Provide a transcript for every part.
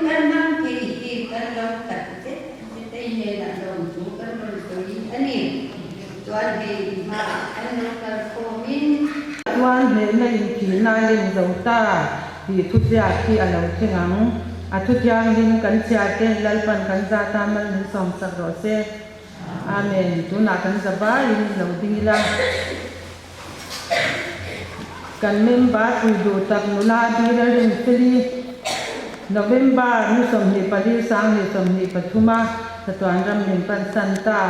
kan hmang thei hi kan lawm tak zet zet a i hnenah lawmthu kan rawn sawi a ni. Chuan hei i hmaah kan lo kal khawmin. Chuan hnehna inthihna a lem zo ta tih thuziak hi a lo thleng ang. A thu thianghlim kan chhiar te Lalpan kan zat a mal min sawmsak rawh se. Amen. Tunah kan za vaiin lo ding ila. Kan member pui duh tak nula Dira Rinfeli, November ni 24 2023 a chatuan ram min pansan ta.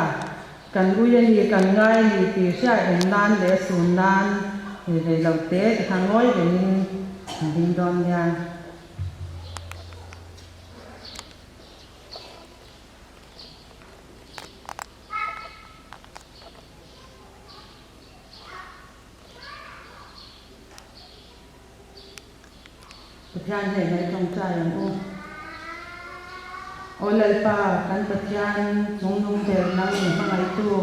Kan ui a ni, kan ngai a ni tih hriat reng nan leh sun nan rei lo te tikhan ngawi rengin an ding dawn nia. Pathian hnenah i tawngtai ang u. Aw Lalpa, kan Pathian chungnung ber nang min hmangaihtu,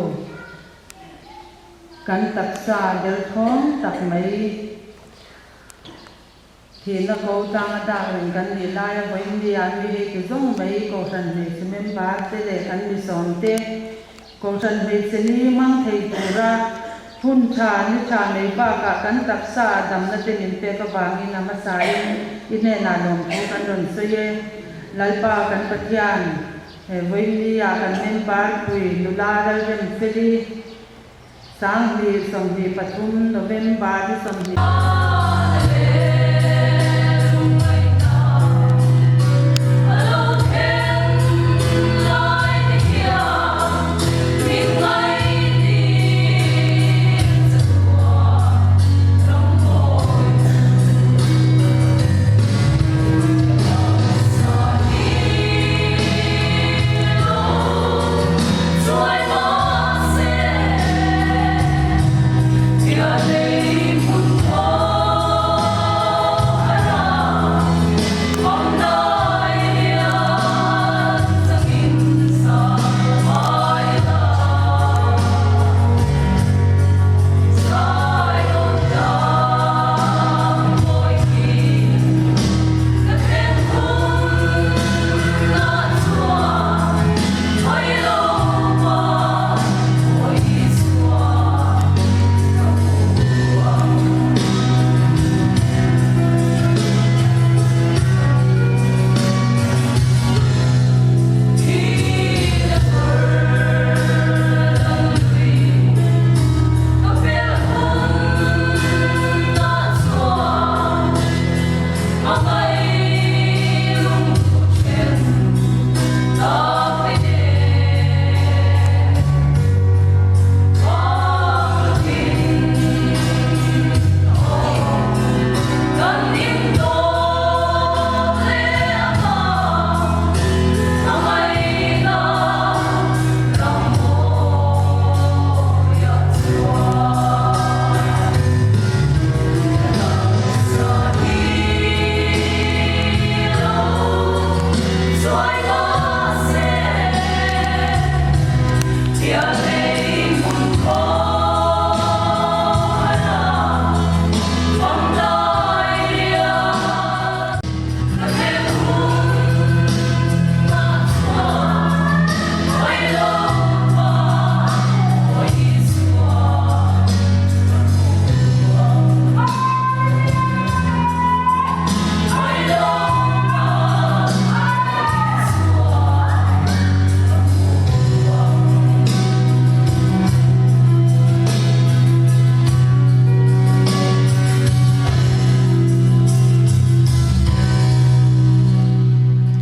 kan taksa derthawng tak mai Thihna ko tlang a dak reng kan nih laia vawiin an mi hei tu zawng mai Kohhran hmeichhe member te leh kan mi sawm te Kohhran hmeichhe ni hmang thei tura hun tha ni tha mai bakah kan taksa ah damna te min pek avangin a hmasain i hnenah lawmthu kan rawn sawi e. Lalpa kan Pathian he vawiin ah kan member pui nula Lalremfeli 2023 November ni 20.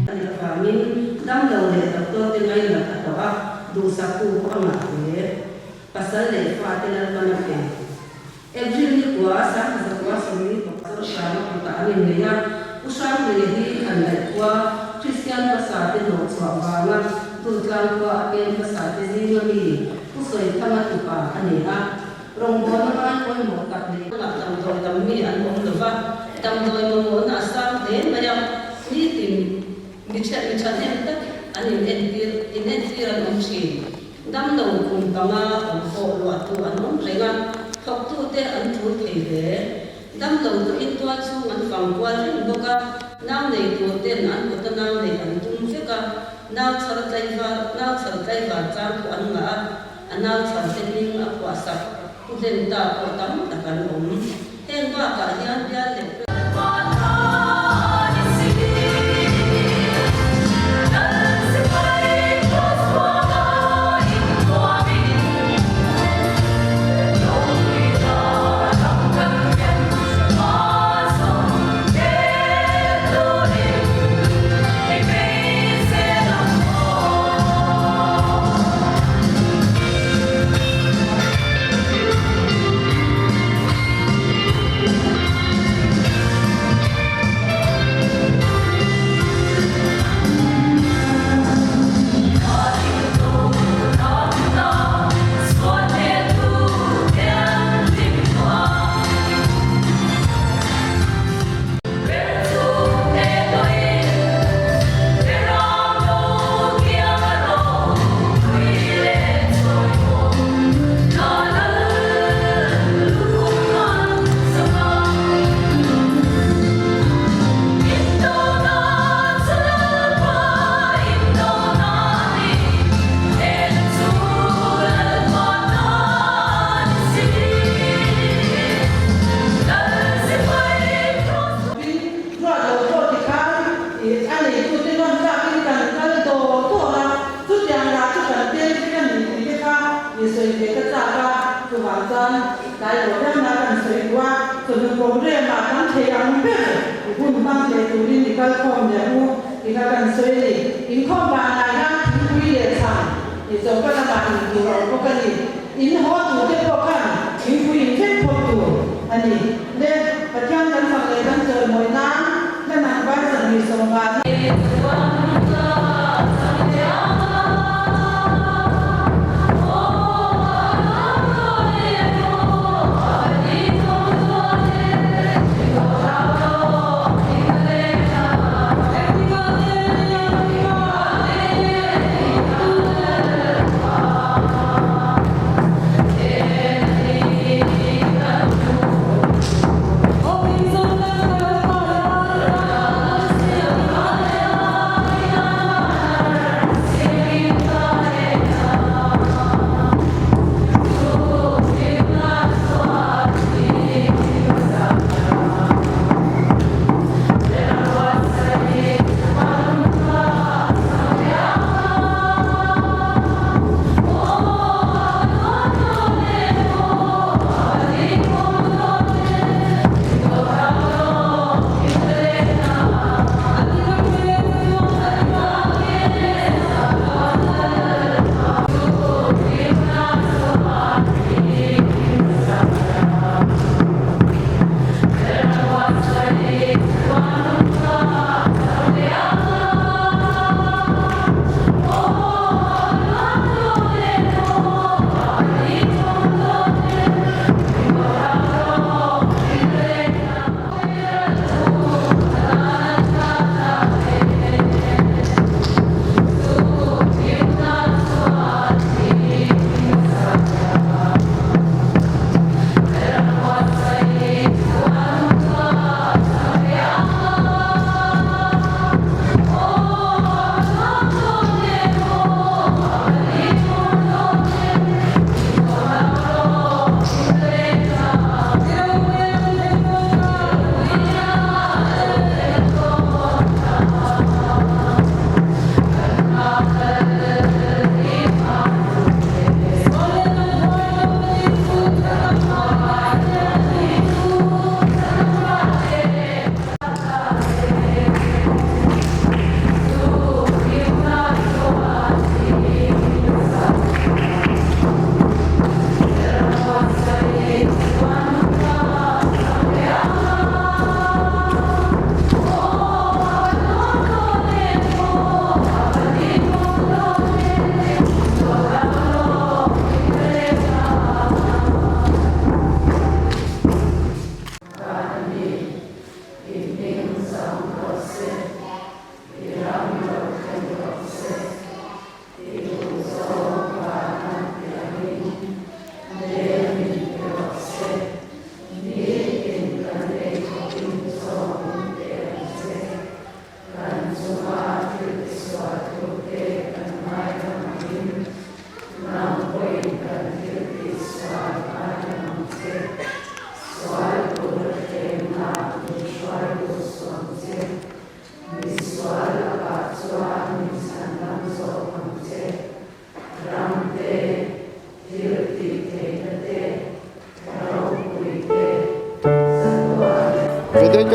A nih avangin damlo leh doctor te ngainat a hlawh a, duhsaktu pawh a ngah hle. Pasal leh fate Lalpan a pe. April ni kua Sangkhaza kua 41 hrama kutah an innei a, Pu Hranghlui hi han daih khua Kristian hmasa te hnawh chhuah vanga Durtlang khua a peng hmasa te zinga mi Pu Sawithanga tupa a ni a. Rawngbawlna ngai pawimawh tak leh. Tunah damdawi lam mi an awm lo va, damdawi mamawhna a sang hle mai a, nitin mi mi thahnem tak an inentir inentir an awm thin. Damlo kum panga awm pawh luahtu an awm reng a, thawktute an tul thei hle. Damlo tawhin tual chhung an fang kual reng bawk a, nau nei tur ten an kut a nau nei. Nau chhar tlaivar, nau chhar tlaivar chang pawh an ngah a, a nau chhar te hming a phuah sak pu hlen ta pawh tam tak an awm. Heng bakah hian bial leh. Tin, ruat lo pawh ti khan a neitute nawm tlakin kan kal daw daw a, chutiang lah chu kan tel vek a ni tih te kha i sawi ve ka chak a, chuvang chuan tlai lo deuhna kan sawi duh a, chawhnu programme-ah kan thei ang ber i hun hmang leh turin i kal khawm leh ang u ti kha kan sawi a ni. Inkhawm vanah hian thingpui leh chhang i choka lamah intur a awm bawk a ni. In haw tur te pawh khan thingpui in vek phawt tur a ni. Le, Pathian kan fak leh kan chawimawi nan hlan ang vai zanri sawmnga.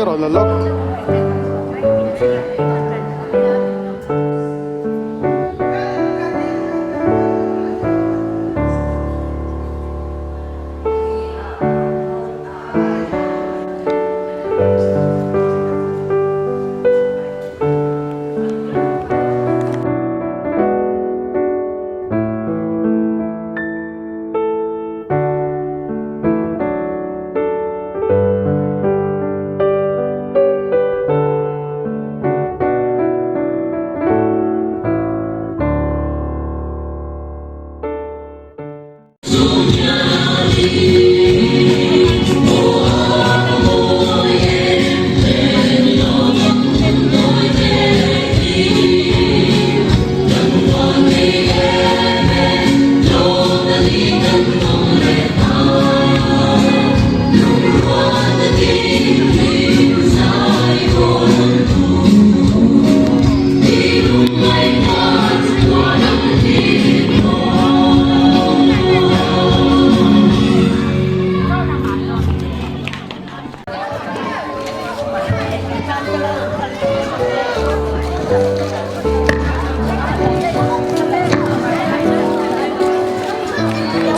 rawn la lawk.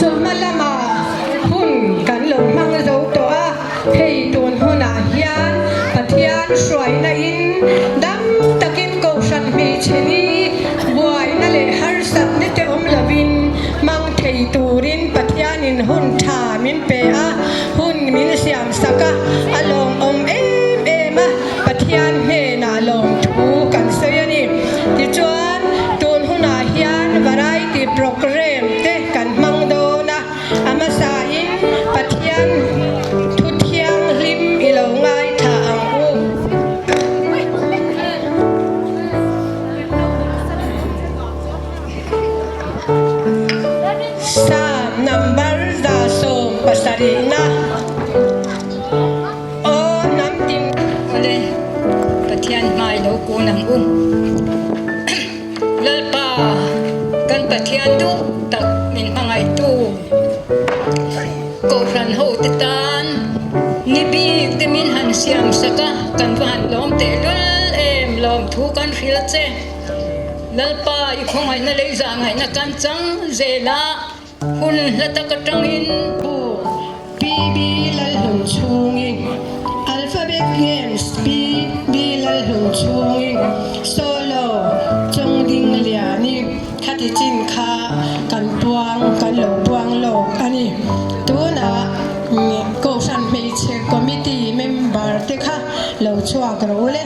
Chawhma lamah hun kan lo hmang zo tawh a, hei tun hunah hian Pathian hruaina in dam takin Kohhran hmeichhe ni buaina leh harsatna te awm lovin hmang thei turin Pathianin hun tha min pe a, hun min siam sak a, a lawmawm em em a, Pathian hnenah lawmthu kan sawi a ni. Tichuan, tun hunah hian variety programme te kan hmang dawn a, a hmasain Pathian thu thianghlim i lo ngaithla ang u. Psalm number 170 na Aw hnam tin. Awle, Pathian hmai lo kun ang u. Lalpa, kan Pathian duh tak min hmangaihtu Kohhran hote tan ni bik te min han siam sak a, kan va han lawm tehlul em, lawmthu kan hrilh che. Lalpa, i khawngaihna lei zahngaihna kan chang zel a, hun hla tak atangin. Pu PB Lalhlun chhungin Alphabet Games PB Lalhlun chhungin Solo Chawngding Liani khati chin kha kan puang kan lo puang lawk a ni. Tunah Kohhran Hmeichhe Committee member te kha lo chhuak ro le.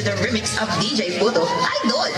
to the remix of DJ Puto Idol.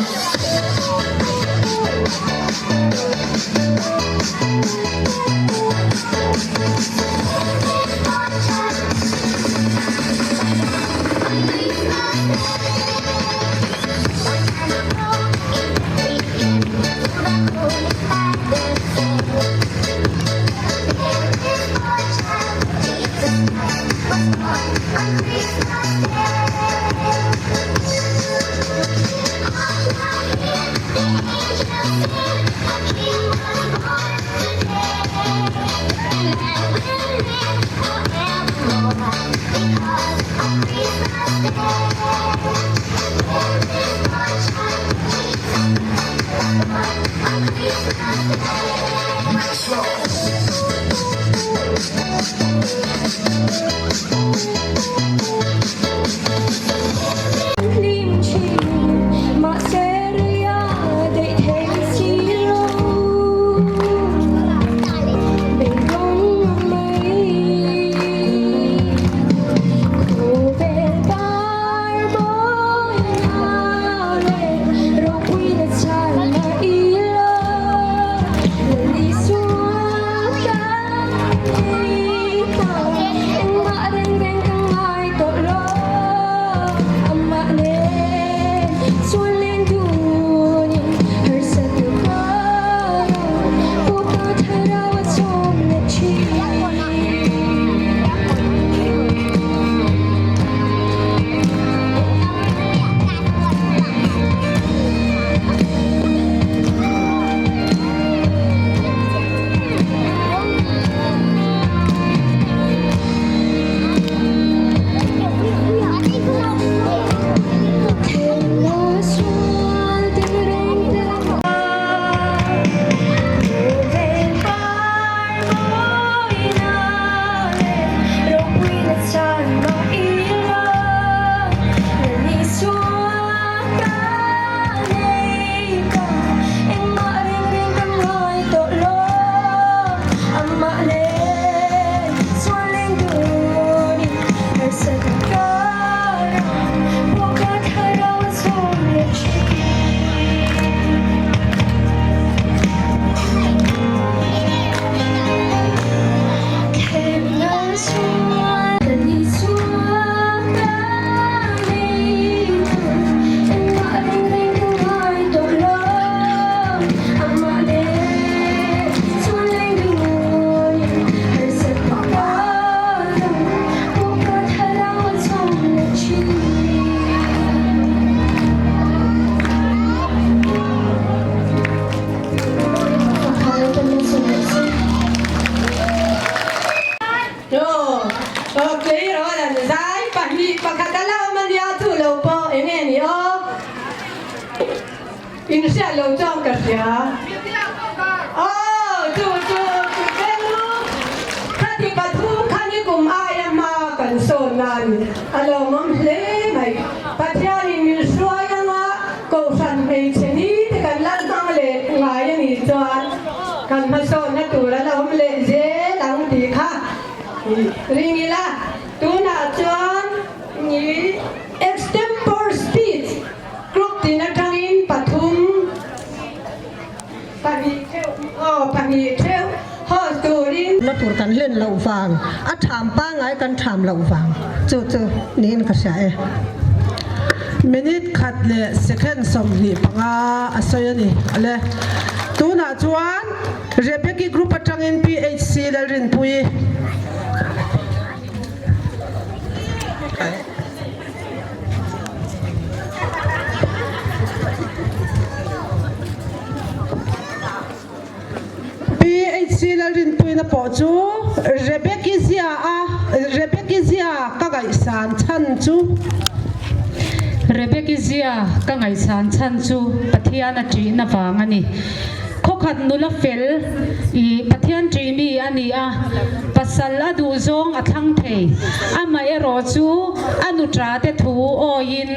Na tur kan hlen loh vang, a ṭham pangngai kan ṭham loh vang chu chu niin ka hria e. Minute khat leh second 25 a sawi a ni. Ale, tunah chuan Rebecca group atangin PHC Lalrinpuii. PHC Lalrinpuina pawh chu Rebecca zia a Rebecca zia ka ngaihsan chhan chu. Rebecca zia ka ngaihsan chhan chu Pathian a ṭihna vang a ni. Khawkhat nula fel i Pathian ṭih mi a ni a, pasal a duh zawng a thlang thei. Amaherawh chu a nuṭa te thu awiin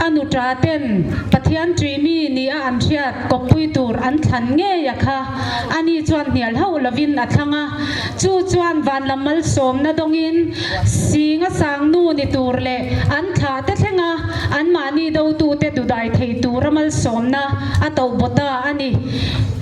A nuṭa ten Pathian ṭih mi nia an hriat kawppui tur an thlan ngei a kha. Ani chuan hnial hauh lovin a thlang a, chu chuan vanlam malsawmna dawngin Singa sang nu ni tur leh an thlah te thlenga anmahni dotute dudai thei tura malsawmna a toh baw ta a ni.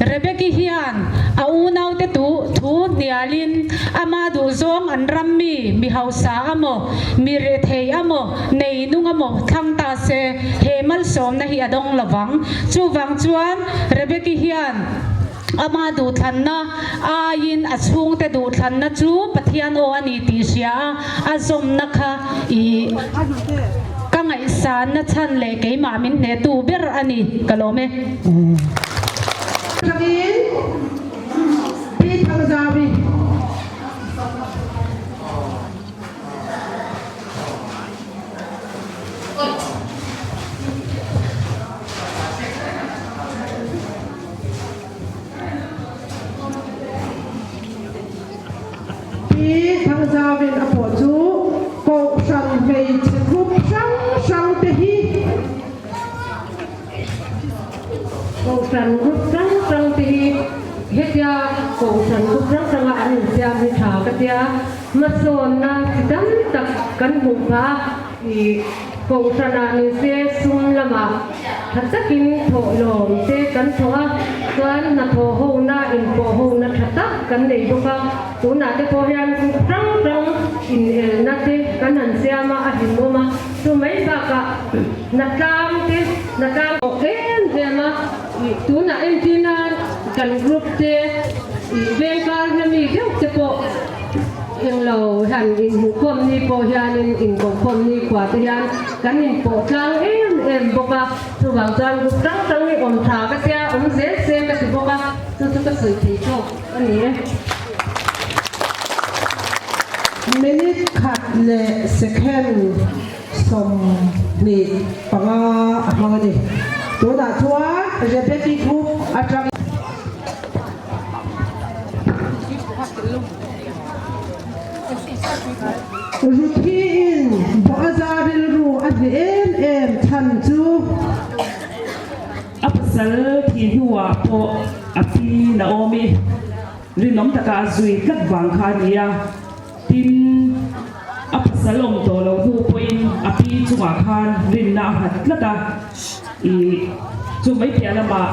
Rebeki hian a unaute tu thu hnialin ama duhzawng an ram mi, mi hausa amaw, mi rethei amaw, nei nung amaw thlang ta se he malsawmna hi a dawng lovang. Chuvang chuan Rebeki hian ama duhthlanna aiin a chhungte duhthlanna chu Pathian aw a ni tih hria a, a zawmna kha i ka ngaihsanna chhan leh keimah min hnehtu ber a ni, ka lawm e. Tangin Pi Thangzawi. Pi Thangzauin a pawh chu Kohhran hmeichhe group hrang hrang te hi Kohhran group hrang hrang te hi hetia Kohhran group hrang hranga an insiam hi tha ka tia hmasawnna chi tam tak kan hmuh phah a. I Kohhranah ni se sum lamah tha takin thawhlawm te kan thawh a, chuan hnathawh hona inpawh hona tha tak kan nei bawk a, tunah te pawh hian group hrang hrang inelna te kan han siam a, a hlimawm a, chu mai bakah hnatlang te hnatlang pawh em em a, i tunah entir nan kan group te i vengkar hla mi deuh te pawh. Englo hian inhmuhkhawm ni pawh hianin inkohkhawm ni khua te hian kan inpawh tlang em em bawk a, chuvang chuan group hrang hrang hi awm tha ka tia awm zel se ka ti bawk a, chu chu ka sawi thei tawk a ni e. Minute khat leh second 25 a hmang a ni. Tunah chuan Rebecca Group atang. Ruthiin Boaza rilru a hneh em em chhan chu. A pasal thih hnuah pawh a pi Naomi rinawm taka a zui tlat vang kha a ni a. Tin, a pasal awm tawh lo hnu pawhin a pi chungah khan rinna a nghat tlat a. Ih, chu mai piah lamah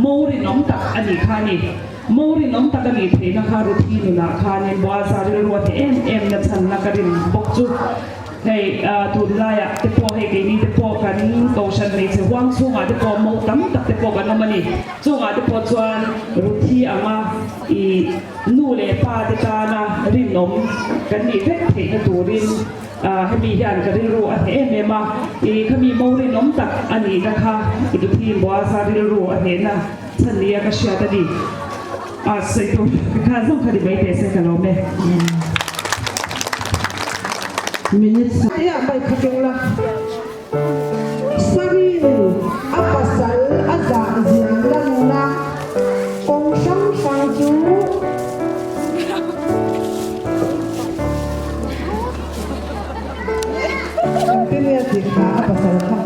mo rinawm tak a nih kha a ni. Mo rinawm tak a nih theihna kha Ruthi nunah khanin Boaza rilru a hneh em em na chhanna ka rin bawk chu. Hei, tunlaiah te pawh hei keini te pawh kan Kohhran hmeichhe huang chhungah te pawh mo tam tak te pawh kan awm a ni. Chungah te pawh chuan Ruthi anga ih nu leh pa te tana rinawm kan nih vek theihna turin hemi hian ka rilru a hneh em em a. Ih khami mo rinawm tak a nihna kha Ruthi Boaza rilru a hnehna chhan nia ka hriat a ni. A sawi tur kha zawng kha ni mai teh se ka lawm e. Minutes ah mai kha keng la. Sarin a pasal a zah zia lanna kawng hrang hrang chu. Engtin nge a tih kha a pasal kha?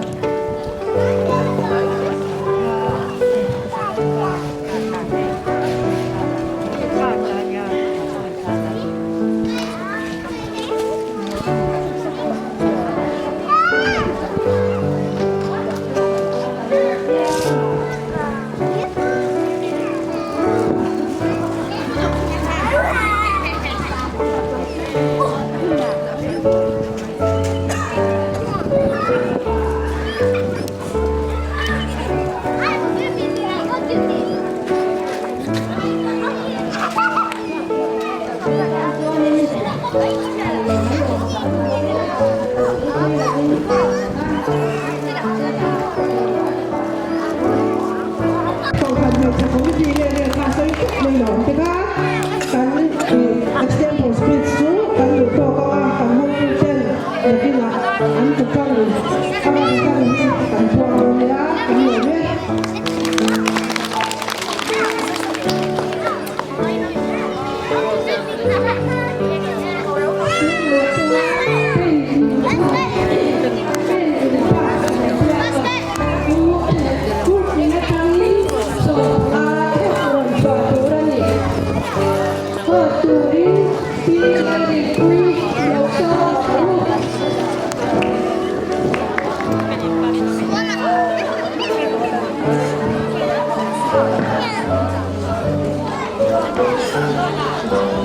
Vote turin Pi Lalrinpuii lo sawm ang u.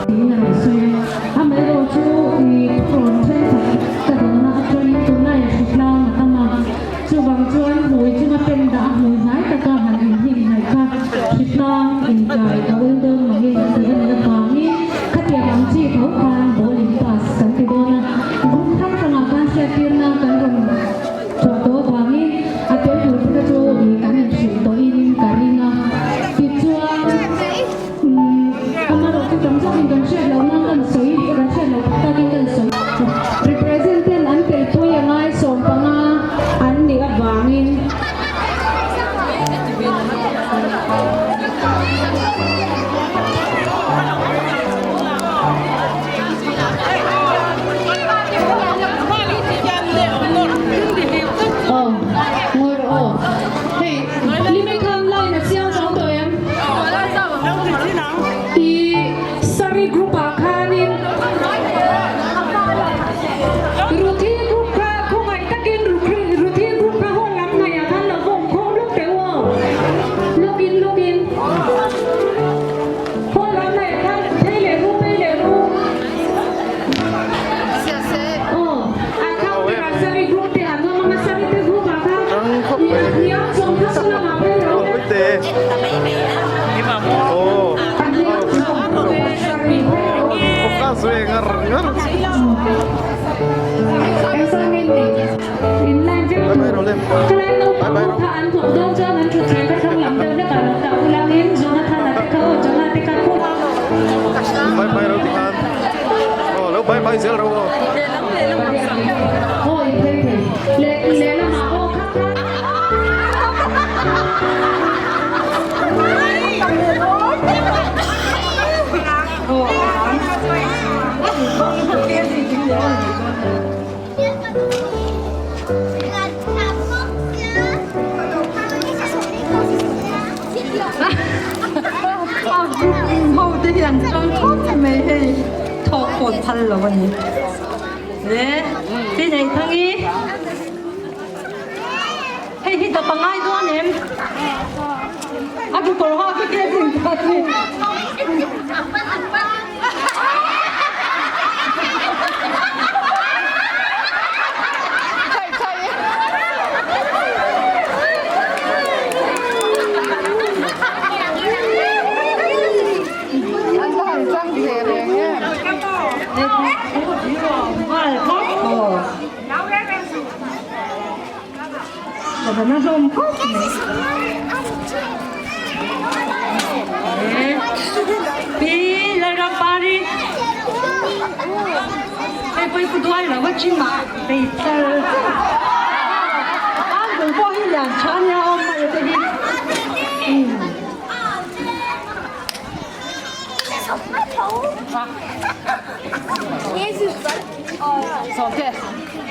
Tiin a rawn sawi a, amaherawhchu i thurawn thenkhat ka dawnna atangin tunlaiah hritlang a tam a, chuvang chuan hmui chunga pen dah a hmui hnai taka han inhnim hnaih kha hritlang inkai a ul dawn mangin tih a nih avangin khatiang ang chi tho khan ball in pass kan ti dawn a, group hrang hrangah khan hriattirna kan rawn chhuah tawh avangin a tel tur te kha chu i kan inhrilh tawhin ka ring a, tichuan. Amaherawh chu tam zawkin kan hriat loh nan kan sawi, kan hriat loh tak takin kan sawi. Represent ten an telpui a ngai 15 an nih avangin. Aw, ngawi rawh aw. Hei, Limekhan line a chiang zo tawh em? I Sari group ah khanin Ruthi group kha khawngaih takin Ruthi group kha hall lam hnaihah khan lo vawm khawm lawk teh u aw. Lawk in lawk in hall lam hnaihah khan phei leh ru phei leh ru. Aw a thlang berah Sari group te an awm ang a Sari te group ah khan i a hniam zawng kha saw lamah phei rawh A hniam zawng Sari phei rawh. In line vek tur Khalai naupang ho kha an thawk dawn chuan an thut thleng kha thlang lam deuh hlekah lo dah ulangin Jonathan a te kha aw Jonah te kha khup. Aw in phei thei leh lehlamah aw kha kha. Ho te hian tang khawp mai hei thawk pawh phal lo a ni le pi nei thang i hei hi dap a ngai dawn em a kekawr ha khi ke ding khat ni. Pi Lalrampari hei pawh hi pu duai lo a gym ah bei char char a an bul pawh hi lian tha ania awm mai te hi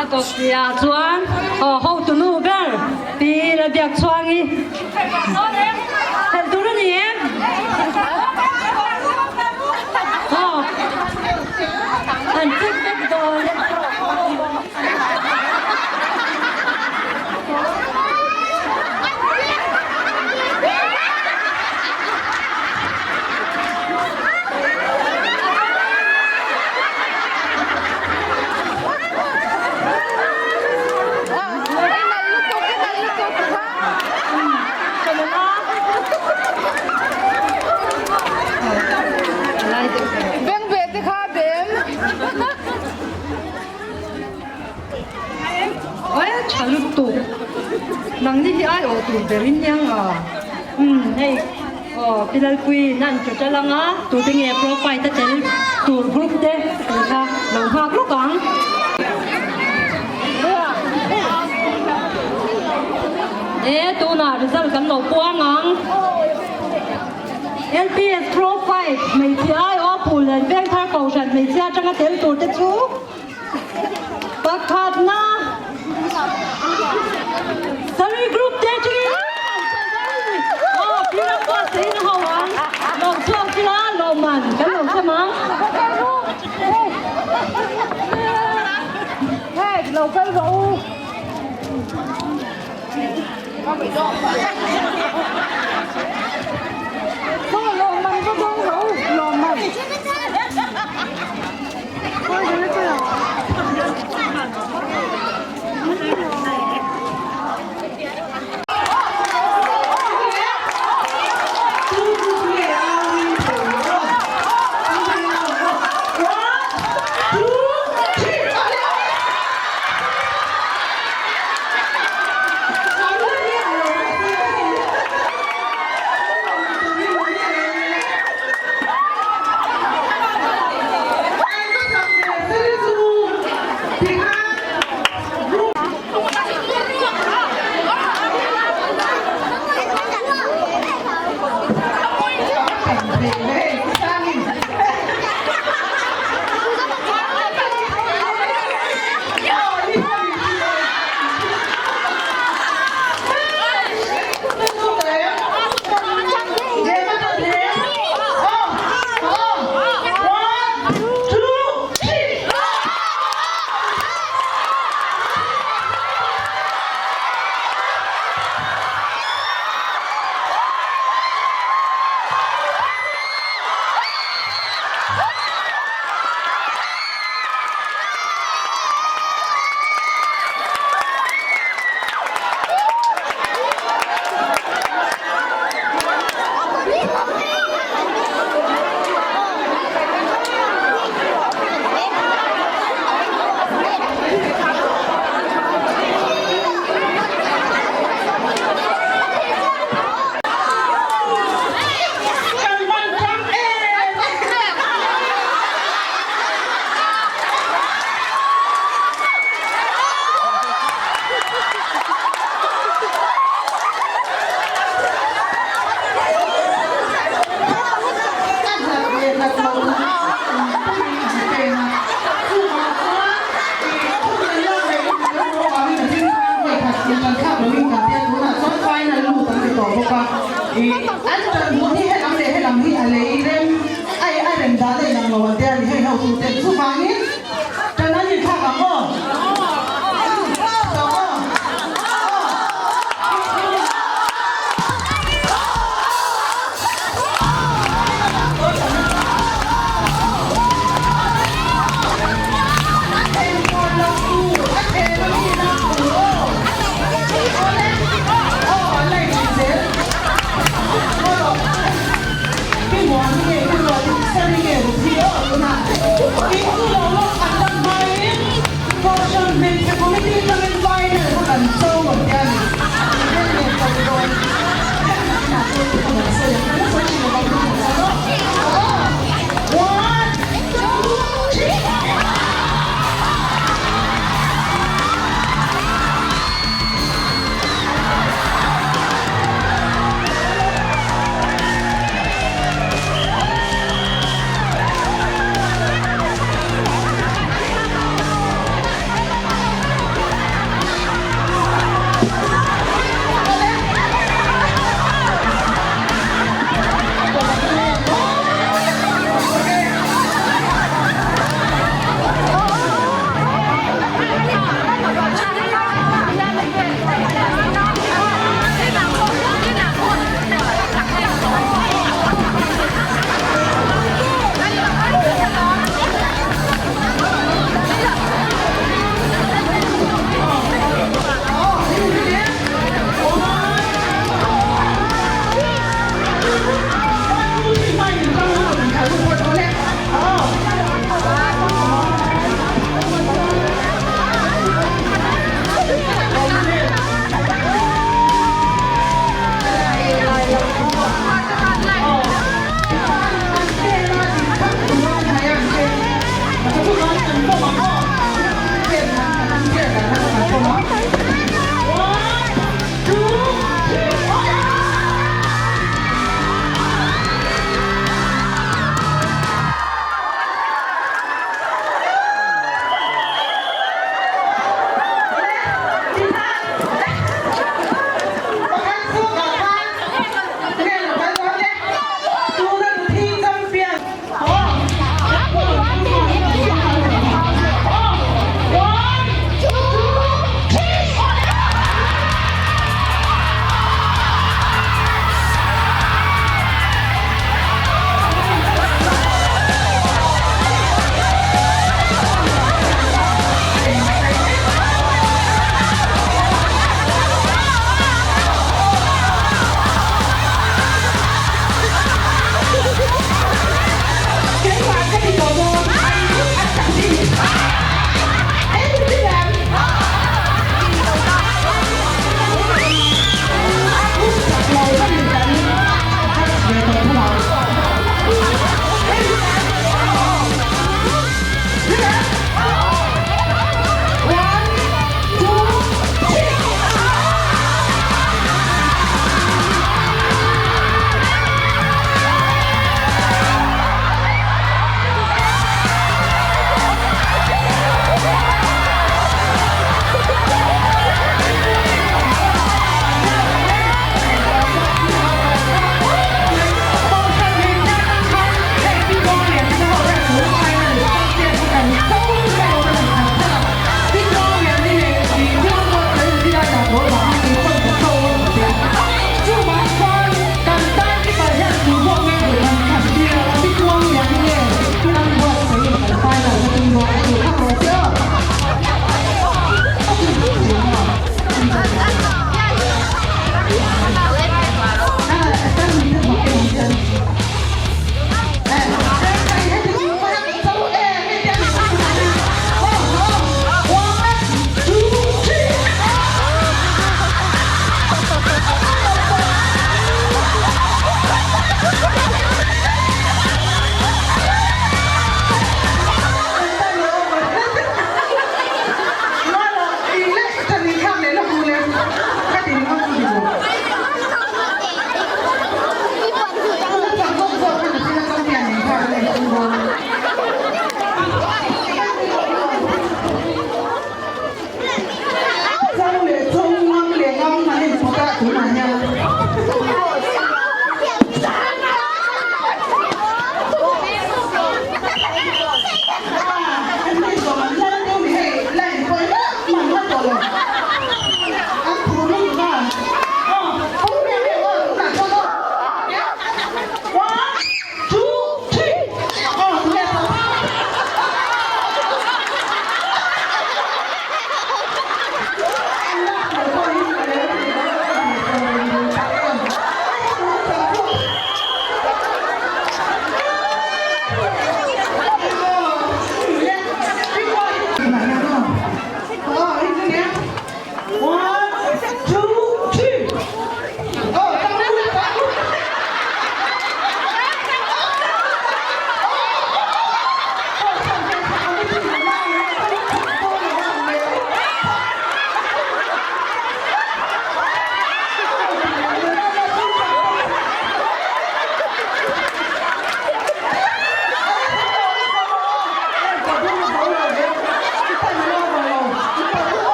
A kawppuiah chuan aw hotunu ber pi Lalbiak Chhuangi helh tur a ni em? Aw an chik vek dawn e. Tha lutuk nangni hi ai awh tur berin nia nga umm hei aw pi Lalpui nan chaw ṭal anga tute nge profile te tel tur group te tih kha lo nghak lawk ang. E tunah result kan lo puang ang. LPS profile hmeichhia ai awh Phullen Vengthar Kohhran hmeichhia atanga tel tur te chu Pakhatna Saree group te chungin aw Piram pawh sahin a ho ang lo chhuak chula lawmman kan lo sem ang. Lo kal rawh u. Saw lawmman va dawng rawh u, lawmman.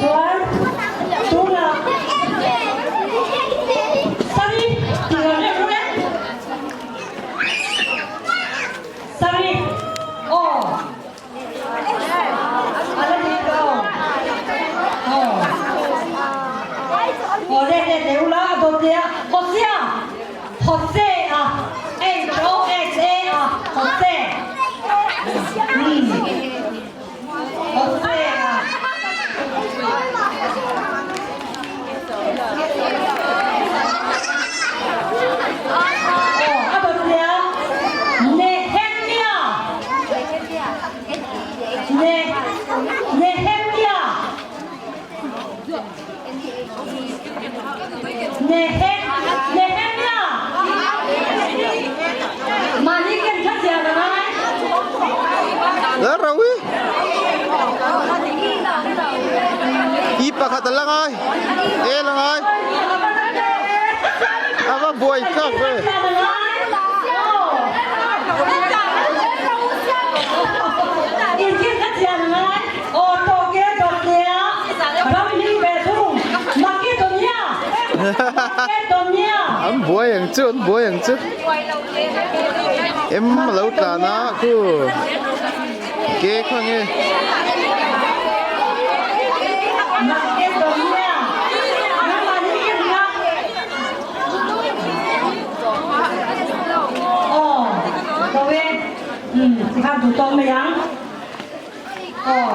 Chuan tunah Sari tih rawn reuh reuh e. Sari aw a la dik aw aw aw let let leh ula a dawt leh a Hosea Hosea H O S A a Hosea umm Hosea. Aw a dawt leh a Nehemia Ne Nehemia Nehe Nehemia Mahni ken kha chian a ngai. La rau i. I pakhat a la ngai. E la ngai. A va buai thlak ve. In kha chian a ngai. Aw tawk e dawt leh a ram hming ve thung Makedonia Makedonia. An buai ang chu an buai ang chu em lo tlan a khu ke kha nge. Makedonia nangmah hi i ring a aw tawk e umm tikhan duh tawk mai ang. Aw,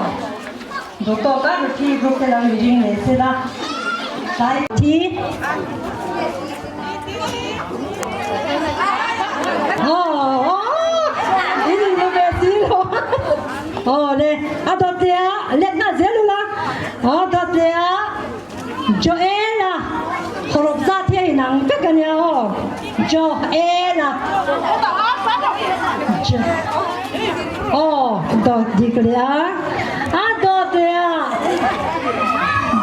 duh tawk a Ruthi group te lo inring leh se la, tlai thi. Aw, aw, in inhmu ve si lo. Aw le, a dawt leh a, let nghal zel ula. Aw, dawt leh a, Joel-a hawrawp zat hi a inang vek a nia aw. Joel-a. Aw, dawt dik leh a. A dawt leh a.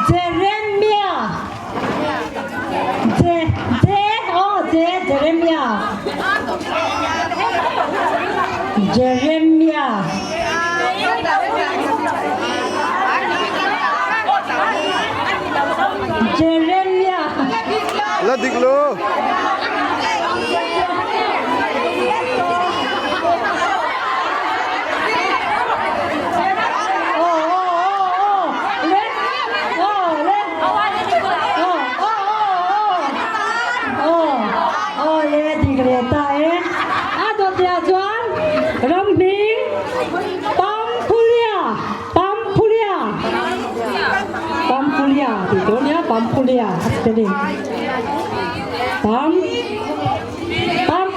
Jeremia. Je, Je, aw, Je, Jeremia. Jeremia. Jeremia. La dik lo. Ramhming Pamphulia Pamphulia Pamphulia tih tur nia Pamphulia a spelling Pam Pam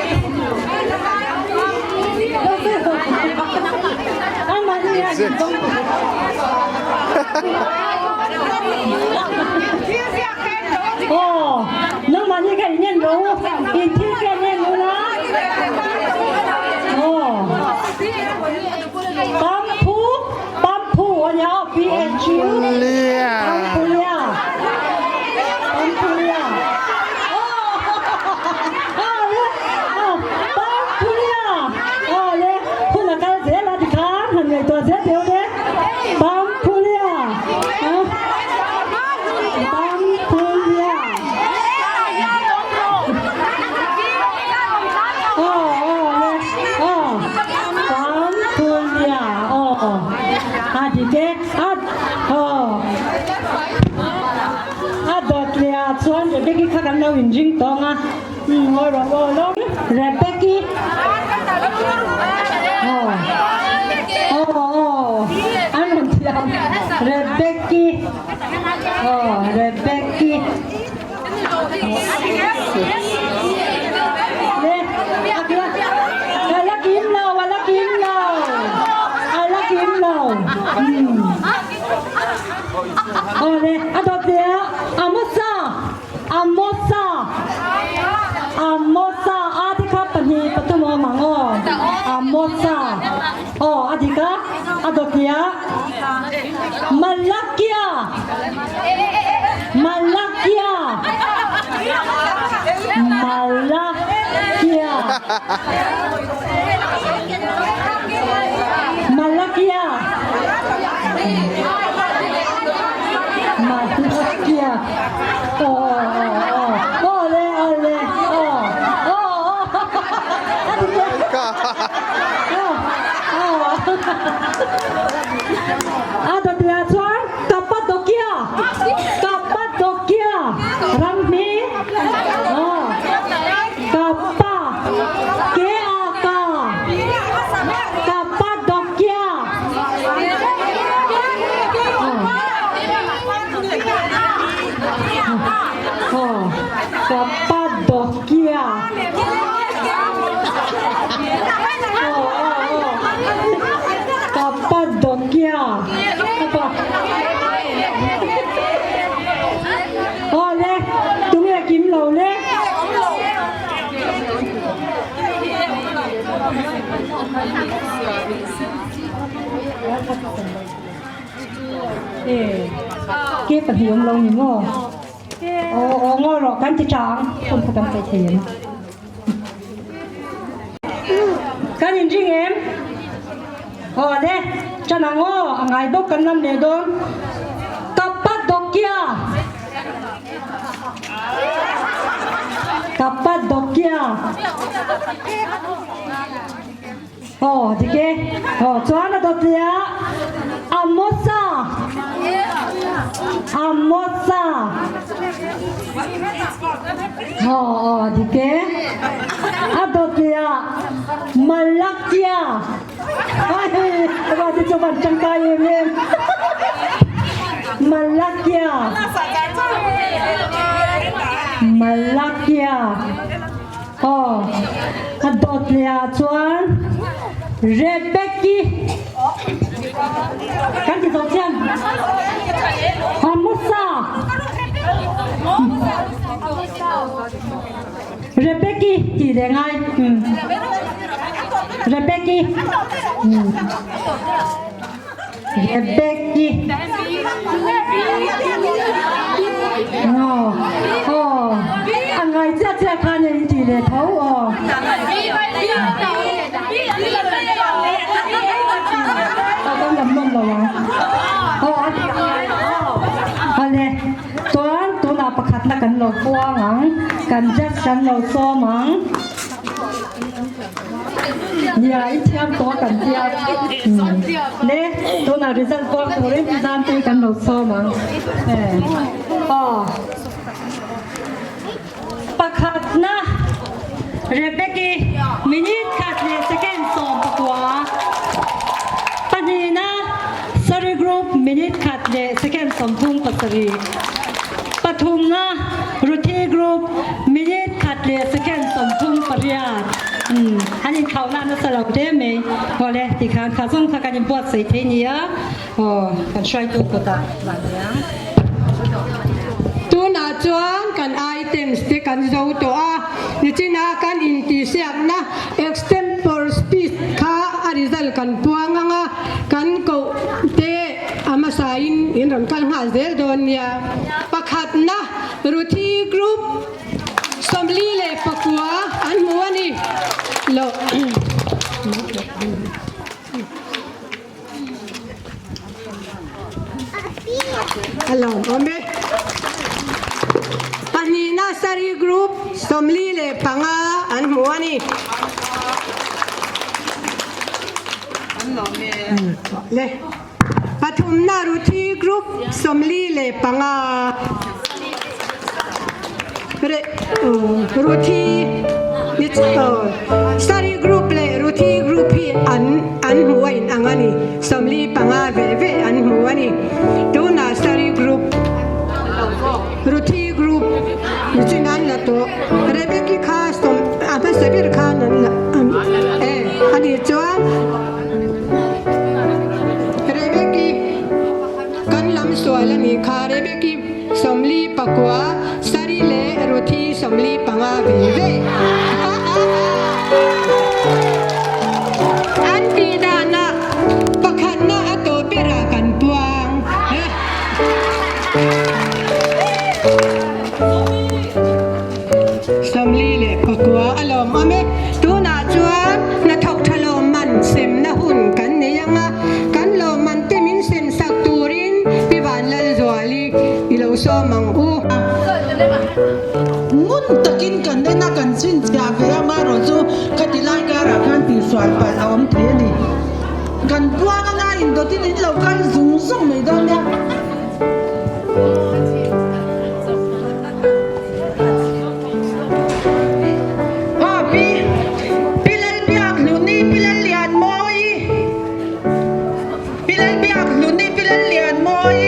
Aw nangmahni kha in en lo in thil te an en ula aw Pamphu Pamphu a nia aw P H U Pamphulia Pamphulia aw aw Pamphulia aw le hun a kal zel a tikhan han ngaihtuah zel teh u le Pamphulia Pamphulia aw aw le aw Pamphulia aw a dik e a aw a dawt leh ah chuan Rebecca kha kan lo inring tawng a umm ngawi rawh aw lawm Rebecca aw aw aw an rawn thiam Rebecca aw Rebecca Le a la kim lo a la kim lo a la kim lo umm aw le a dawt leh a Amosa Amosa Amosa a te kha pahnih pathum a awm ang aw Amosa aw a dik a a dawt leh a Malakia Malakia Malakia. Cappadocia apa Aw le tunge kim lo le. Ke pahnih awm lo ni maw? Aw aw ngawi rawh kan ti chang hun kha kan sawi thei em? Kan inring em? Aw le chan ang aw a ngai bawk kan lam leh dawn. Cappadocia Cappadocia Aw dik e. Aw chuan a dawt leh a Amosa Amosa Aw aw dik e. A dawt leh a Malakia Ai va ti chu van tangkai em em Malakia Malakia Aw, a dawt leh ah chuan Rebecki kan ti zawh chiang Amosa Rebecki tih leh ngai Rebecki Rebecki Aw aw a ngai chiah chiah khan in tih leh tho aw. Aw kan lam nawn lo ang aw a le chuan tunah pakhatna kan lo puang ang kan judge kan lo sawm ang. Nia i thiam tawh kan tia le tunah result puang turin zan tui kan lo sawm ang aw pakhatna Rebecca minute khat leh second 19 pahnihna Sorry group minute khat leh second 37 pathumna Ruthi group minute khat leh second 38 umm an inkhauh na nasa lo hle mai awle tikhan kha zawng kha kan inbuatsaih thei nia aw kan hruaitu kutah lah niang. Tunah chuan kan items te kan zo tawh a, nichina kan intihsiakna extempore speech kha a result kan puang ang a, kan koh te a hmasain in rawn kal nghal zel dawn nia. Pakhatna Ruthi Group 49 an hmu a ni lo. A lawmawm e. Pahnihna Sari Group 45 an hmu a ni. Le. Pathumna Ruthi Group 45 Re Ruthi Sari Group leh Ruthi Group hi an an hmu a in ang a ni. 45 ve ve an hmu a ni. Tunah Sari Group Ruthi Group nichin an la tawh. Rebecca kha sawm a hmasa ber khan an la e ani chuan Rebeki kan lam sual a nih kha Rebeki 49 Sari leh Ruthi 45 ve ve an tih danah pakhatna a tawh berah kan puang. 49 a lawm awm e. Tunah chuan hnathawk tha lawmman semna hun kan nei ang a, kan lawmman te min sem sak turin Pi Vanlalzuali i lo sawm ang u. Ngun takin kan en a, kan chhinchhiah ve a, amaherawh chu khati lai karah khan tihsual palh a awm thei a ni. Kan puang anga indawtin in lo kal zung zung mai dawn nia. Aw pi Pi Lalbiakhluni Pi Lallianmawi Pi Lalbiakhluni Pi Lallianmawi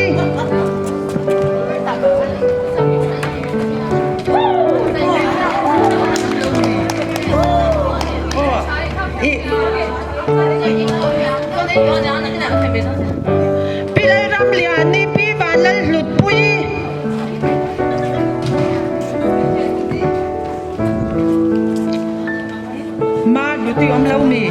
Aw i Pi Lalramliani, Pi Vanlalhlutpuii. Ma Hluti awm lo mi?